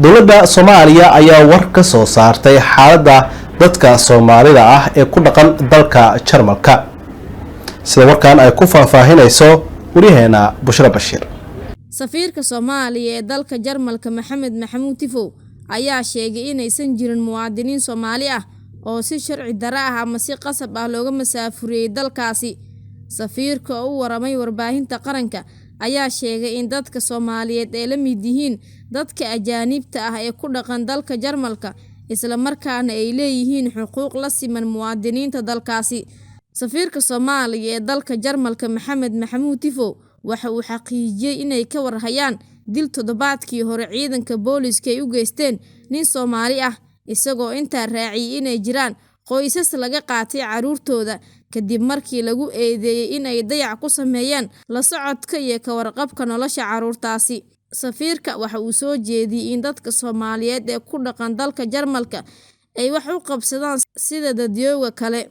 Dowladda Soomaaliya ayaa war ka soo saartay xaaladda dadka Soomaalida ah ee ku dhaqan dalka Jarmalka, sida warkan ay ku faahfaahinayso waryaheena Bushra Bashiir. Safiirka Soomaaliya ee dalka Jarmalka, Maxamed Maxamuud Tifow, ayaa sheegay inaysan jirin muwaadiniin Soomaali ah oo si sharci darro ah ama si qasab ah looga masaafuriyey dalkaasi. Safiirka oo u waramay warbaahinta qaranka ayaa sheegay in dadka Soomaaliyeed ay la mid yihiin dadka ajaanibta ah ee ku dhaqan dalka Jarmalka, isla markaana ay leeyihiin xuquuq la siman muwaadiniinta dalkaasi. Safiirka Soomaaliya ee dalka Jarmalka, Maxamed Maxamuud Tifow, waxa uu xaqiijiyey inay ka warhayaan dil toddobaadkii hore ciidanka booliiska ay u geysteen nin Soomaali ah, isagoo intaa raaciyay inay jiraan qoysas laga qaatay carruurtooda kadib markii lagu eedeeyay in ay dayac ku sameeyeen la socodka iyo ka warqabka nolosha carruurtaasi. Safiirka waxa uu soo jeediyey in dadka Soomaaliyeed ee ku dhaqan dalka Jarmalka ay wax u qabsadaan sida dadyowga kale.